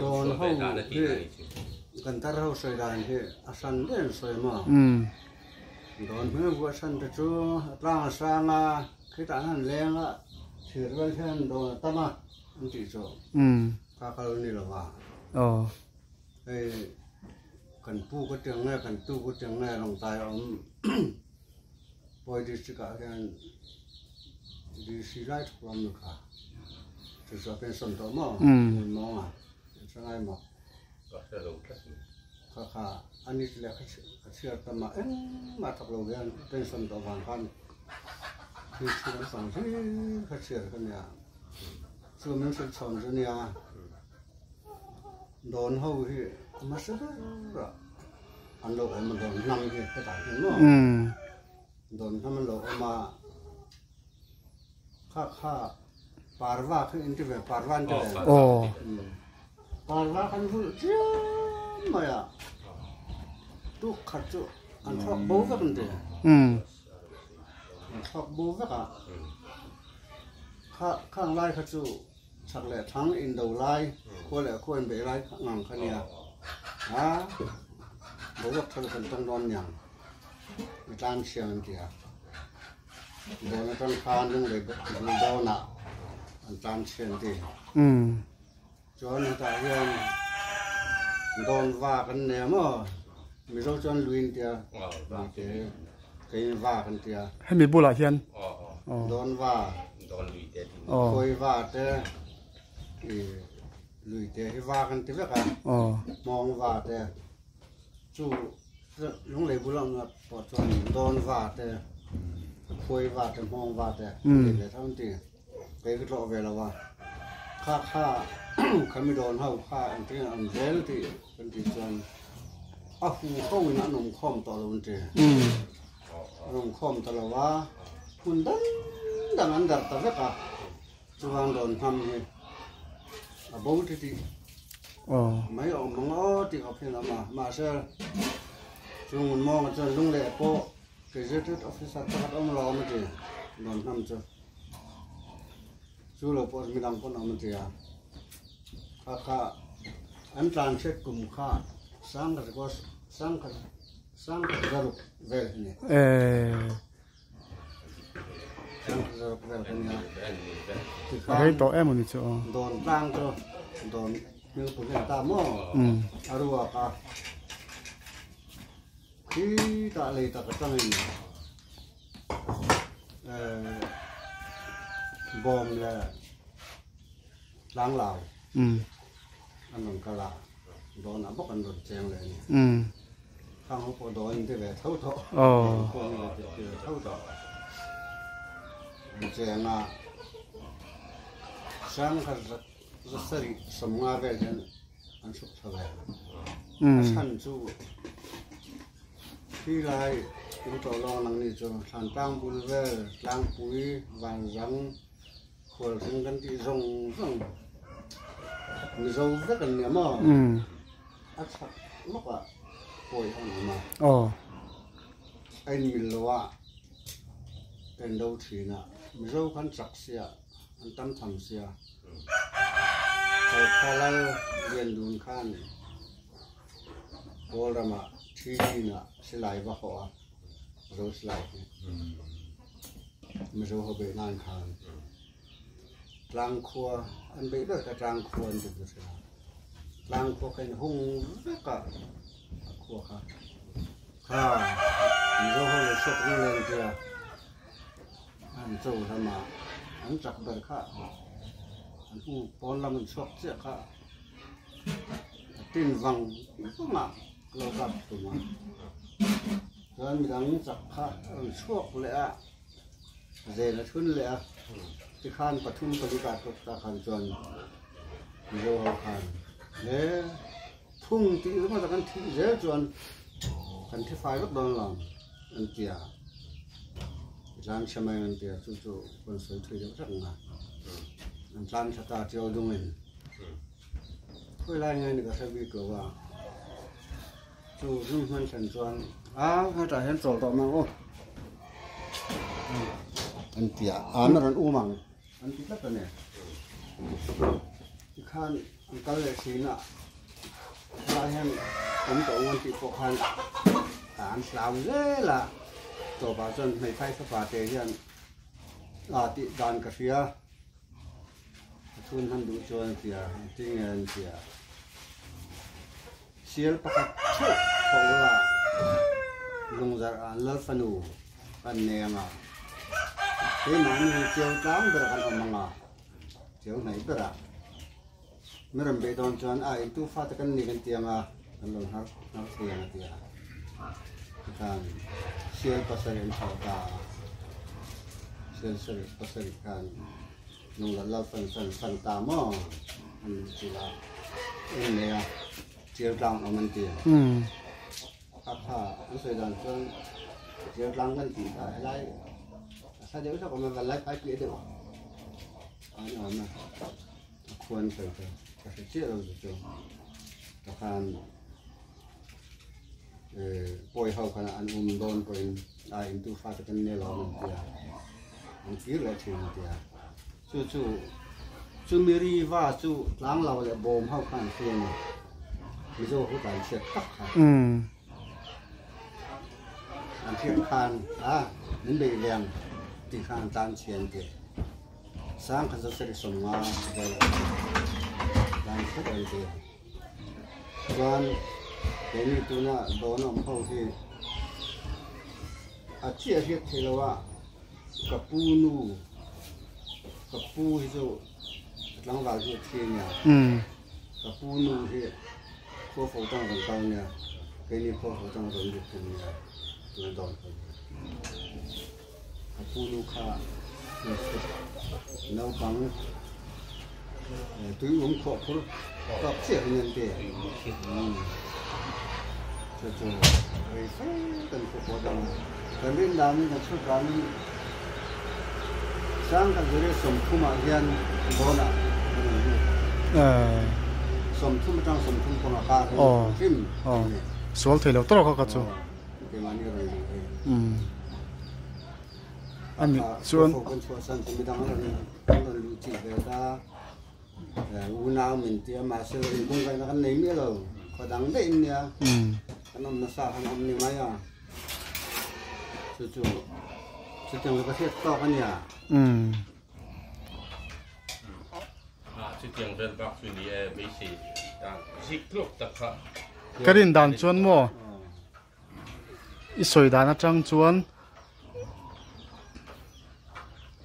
Dawn ho hi kan tar ho sawi dan hi a hran daih an sawi maw? Dawn hmel buah hran te chu a tlang a sang a, khitah hian leng a thir vel hian dawn a tam a an tih chu kha kal ni lo va. Hei kan pu ka tiang nge kan tu ka tiang nge Lawngtlai a awm Pawi district ah hian DC lai thawk lam ni kha chu chu a pension tawh maw hmun mawng a an hre ngai maw kha kha a ni leh a chhiar tam a engmah thawk lo hian a pension tawh vang khan thil chhung an fang hlir kha chhiar kha nia chu min hrilh chhawn chu nia dawn ho hi a hmasa ber a an lo awm a dawn hnam hi hetah hian maw dawn hnam an lo awm a kha kha parva kha in ti ve parva an ti ve parva khan vulh chiam mai a tuk khat chu an thawk bo vek an ti an thawk bo vek a kha khang lai kha chu Chak leh thlang indo lai, khua leh khua inbeih lai ngang kha nia. A, boruak tha kan tawng dawn niang. Mi tlan chhiang an ti a. Dawn atang khan lunglei bul dawnah an tlan chhian ti. Chuan hetah hian dawn va kan nei a maw? Mizo chuan lui an tia, keiin va kan tia. Hemi bulah hian. Dawn va. Khawi va te lui te hi va kan ti vek a. Hmawng va te chu lunglei bula awm pawh chuan dawn va te khawi va te hmawng va te an nei ve tho an ti. Kei ka tlawh ve lo a. Kha kha khami dawn ho kha engtin an zel tih kan tih chuan a hu ho in an awm khawm tawh lo an ti. An awm khawm ta lo a, hmun dang dang an darh ta vek a, chuan rawn hnam hi a bo ti tih mai a awm ang aw tih khawp hian a awm a, mahse chung ngun mawnga chuan lungleh pawh gazetted officer pakhat a awm lo awm a ti rawn hnam chu. Chu lo pawh midang pawn a awm a ti a, kha kha an tlanchhiat kum kha sangkhat sangkhat Sangkhat zaruk vel hi ni. Sangkhat zaruk vel hi nia. A rei tawh em ani chu aw. Dawn tlang chu dawn hming put hian ta maw a ruak a. Khi tah lei tak atangin bawm leh tlang lau an rawn kal a. Dawn ah bawk an rawn cheng leh a ni. Khang ho pawh dawn in ti ve tho tawh. Pawh in ti ve tho tawh. An cheng a, sangkhat za sarih sawmnga vel hian an hruk thla ve. A chhan chu khi lai in tawh lawng nang ni chu Thlantlang bul vel, Tlangpui, Vanzang, Khualhring kan tih zawng zawng Mizo vek an nia maw? A chhak lawkah pawi an awm a. A inmil lo a, ka in do thin a. Mizo khan chak sia, an tam tham sia. Kalkhalal Liandun khan Kawl ramah Thidinah silai va hawh a, Mizo silai hi. Mizo ho beih nan khan tlang khua an beih ber kha tlang khua an ti ta ṭhin a, tlang khua kha in hung vek a, a khua kha kha Mizo ho lo chhuak reng leng tia an cho hlama an chak ber kha an hung pawn lam an chhuak chiah kha a tin vang vang a. Lo kap tum a, chuan midang chak kha a rawn chhuak leh a, zen a thun leh a, tikhan pathum pali kah tawp ta khan chuan Mizo ho khan he phung tih ringawt a kan thih zel chuan kan thi fai vek dawn lo an ti a, i tlan chhe mai an ti a, chu chu kan sawi thui deuh hrek ang a, an tlan thla ta chiau dungin. Khawi lai nge ni ka hre bik lo a, chu zum hman thlen chuan a hetah hian chawl tawh mang aw an ti a, an rawn um ang an ti tlat a ni. Tikhan. An kal leh thin a, helai hian awm tawh ang an tih pawh khan an hlau zel a, tawpah chuan hmeithai fapa te hian a tih dan ka hria, a chhun hman duh chuan a ti a, a ti nge an ti a, sial pakhat theuh thawh ula lungzarh ah an lal fanu kan nei ang a, keimahni hi chiau tlang ber kan awm ang a. Chiau hnaih berah mi rawn beih dawn chuan a intu fate kan ni kan ti ang a, kan lo hnar hnar thei ang a ti a. Tikhan sial pasarih an chhoh ta a, sial sarih pasarih khan lungla lal fan chuan fan ta maw an ti a, en nei a, chiau tlang awm an ti a. A kha an sawi dan chuan chiau tlang kan tih kha helai a hla deuh hlek awm a, vanlai phai piah deuh an awm a, a khuan sawi chu ka hre chiah lo chu chu takhan pawi ho khan an um dawn pawhin a intu fate kan nia lo an ti a, an kir leh thin an ti a, chu chu chumi riva chu tlang lo leh bawm ho khan an hria a ni, Mizo ho tan chhiat tak kha. An hriat khan a min beih ve ang tih khan an tan chhian ti. Sang kha chu seri 50 vel a ni. Tan khat an ti. Chuan keini tuna dawn awm ho hi a chiah hriat theih loh a ka pu nu ka pu hi chu tlangval hi a thi a nia. Ka pu nu hi khua fo tang rawn kal nia, keini khua fo tang rawn lut thung nia tuna dawn kha nia. Ka pu nu kha naupang tui um khawh phur tawk chiah hi an ti. Chu chu rei fe kan khaw pawh dang a. Kan rin danin kan chhut danin Sang kan zir hi 30 ah hian dawnah kan rawn lut. 30 atang 30 panga kar hi hrim a ni. Sual thei lo tawk a ka chu. Keimahni rawn luh hi. A nih chuan. Kan chhuahsan chu midang an rawn luh chih ve ta. Unau min ti a mahse inkungkaihna kan nei miah lo khaw dang daih in nia kan awm nasa khan awm ni mai a chu chu chutiang chu ka hriat tawk a nia. Chutiang vel bak chu ni e beisei dan zik tluk tak kha. Ka rin dan chuan maw I sawi dan atang chuan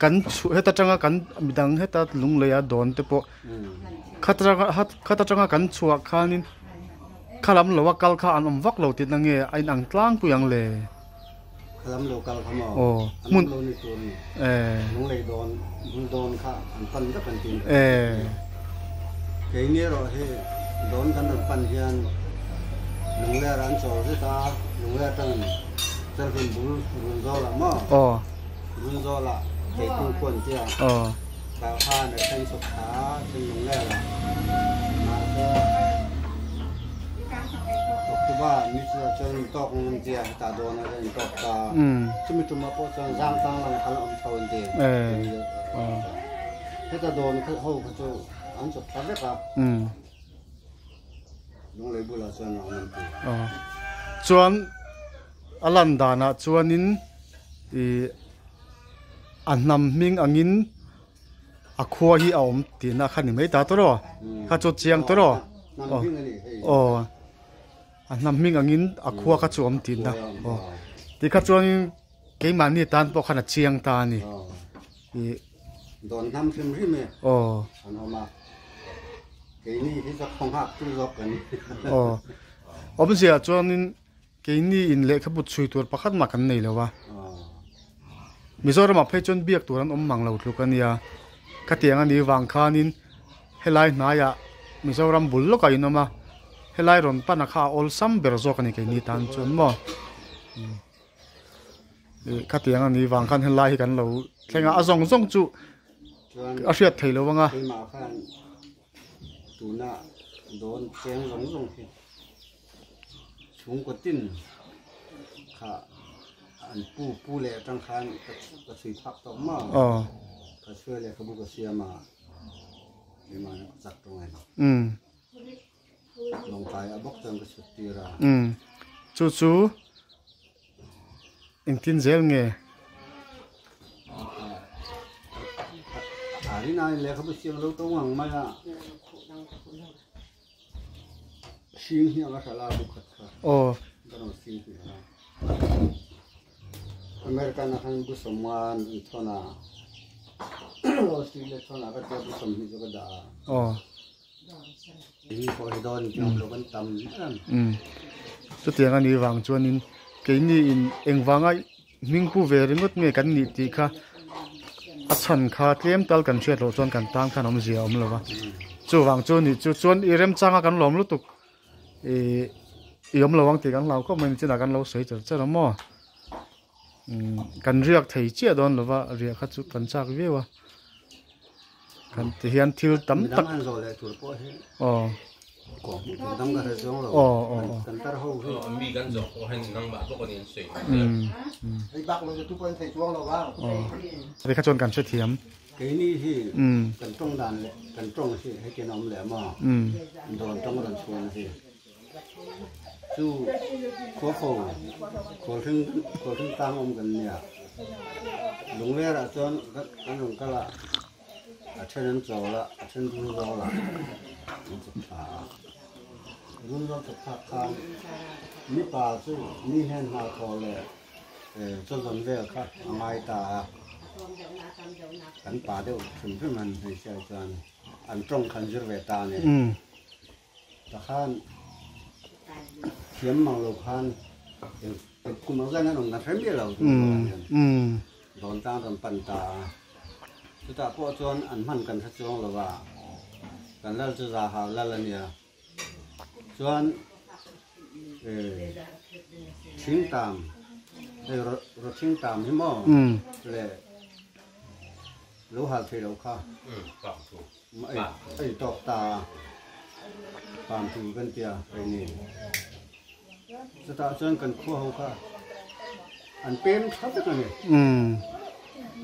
kan chhuah heta tanga kan midang heta lung lei a dawn te pawh khata tanga kan chhuah khanin kha lam lo a kal kha an awm vak lo tihna nge a inang tlangpui ang le. Kha lam lo kal kha maw? Aw. An awm lo ni tur a ni. Lunglei dawn bul dawn kha an pan vek an tin. Keini erawh hi dawn kan rawn pan hian Lungler an chawl zet a, Lungler atangin Chelhlun bul Runzawlah maw? Aw. Runzawlah Keipung khuan tia. Aw. Tah khan a then chawp thla a, then Lunglerah. Mahse October ni chu chuan intawk ang an tia, hetah dawnah chuan intawk ta. Chumi tumah pawh chuan Zangtlang lam khan a awm tho an ti. Heta dawn ho kha chu an chawp thla vek a. Lunglei bulah chuan a awm an ti. Chuan a lan danah chuanin ih a hnam hming angin a khua hi a awm tihna kha ni mai ta tawh rawh kha chu chiang tawh rawh aw a hnam hming angin a khua kha chu a awm tihna aw tikha chuanin keimahni tan pawh khan a chiang ta a ni ih dawn hnam hrim hrim e aw an awm a keini hi chu khawnghak tu zawk kan ni aw awmzia chuanin Keini in lehkhabu chhui tur pakhat mah kan nei lo a, Mizoramah phei chuan biak tur an awm mang lo tluk a nia. Khatiang a nih vang khanin helai hnaiah Mizoram bul lawkah in awm a, helai rawn pana kha a awlsam ber zawk a ni keini tan chuan maw. Khatiang a nih vang khan helai hi kan lo thleng a, a zawng zawng chu a hriat theih lo ang a. Tuna dawn cheng zawng zawng hi chhungkaw tin kha an pu pu leh atang khan ka chhui phak tawh maw ka chhuai leh ka bu ka siam a. Keimahni ka chak tawng em. Umm. Lawngtlai ah bawk chuan ka chhut tir a. Umm. Chu chu engtin zel nge? A rinai lehkhabu siam lo tawng ang mai a. Sing hi anga hral a bu khat kha. Aw. Ka rawn sing hi a. American ah khan bu sawmnga an thawn a. Australia thawn ah ka tia bu 20 chu ka dah a. Aw. Hi pawh hi dawn in awm lo kan tam em. Umm. Chutiang a nih vang chuanin keini in engvanga hming pu ve ringawt nge kan nih tih kha a chhan kha tlem tal kan hriat loh chuan kan tan khan awmzia a awm lo va. Chuvang chu nih chu chuan i remchanga kan lawm lutuk ih i awm lo ang tih kan hlau khawp mai nichinah kan lo sawi char char a maw. Umm kan riak thei chiah dawn lo va riah kha chu kan chak viau a. Kan ti hian thil tam tak aw aw aw aw kha chuan kan hrethiam umm umm A then an chawl a, a then rul zawl ah an chuk thla a. Rul zawl chuk thlak khan mipa chu mi hnen hna thawh leh chawzawn vel kha a ngai ta a. Kan pa deuh hrim hrim han hmeichhia chuan an tawng kha an zir ve ta a ni. Takhan thiam mang lo khan eng kum ang zan an awm kan hre miah lo dawn tang rawn pan ta a. Chutah pawh chuan an hman kan hre chuang lo va, kan lal chu za hau lal a nia. Chuan thingtam hei rawthingtam hi maw leh lo hal thei lo kha. A in tawk ta a, pam tur kan tia hei ni. Chutah chuan kan khua ho kha an pem tha vek a ni.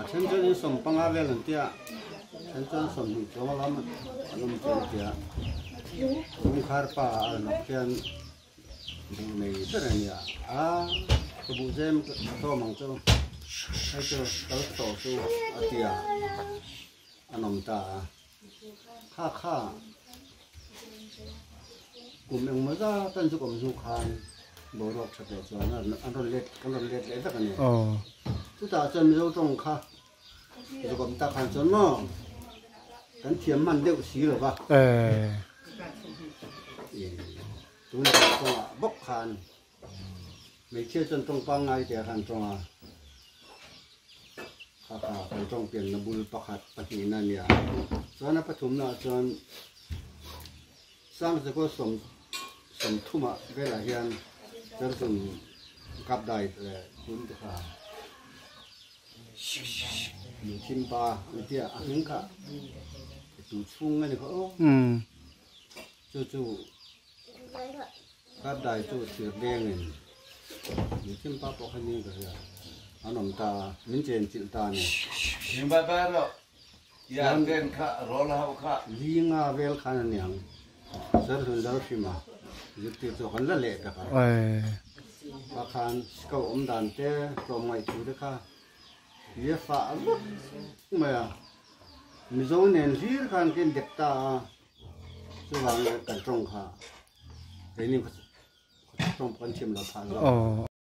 A then chuan in 15 vel an tia, a then chuan 20 chuang lam an awm chu an tia. Kawngkhar pa a hnawk hian buh nei ber a nia. A ka buh zem ka tlawm ang chu, hei chu kal tawh chu a tia. An awm ta a, kha kha kum engmaw zat an zuk awm hnu khan boruak tha teh chuan an rawn let kan rawn let leh vek a ni. Chutah chuan Mizo tawng kha zuk awm tak khan chuan maw kan thiam hman deuh si lo va. Tunah tawngah bawk khan Hmeichhia chuan tawng pangngai te a hran tawng a, kha kha kan tawng pianna bul pakhat pahnihna a nia. Chuan a pathumna ah chuan Sangzakaw 30 ah velah hian Charchung kap dai leh tun te kha Nuthim pa an tia a hming kha tu chhung a ni kha aw. Chu chu Kap dai chu thir dengin Mithiam pa pawh kha ning ka hria. An awm ta a, min chen chilh ta a ni. Him bai bai rawh. Yan ten kha rawl ho kha. Linga vel khan a niang. Sir Hlun Lalhrima zirtir chu kan la leh tak a. Kha khan scout awm dan te tlawmngaih thu te kha ye fah vak mai a. Mizo nen hlir khan ka indep ta a. Chuvang kan tawng kha keini tawng pawh kan thiam lo phah zawk.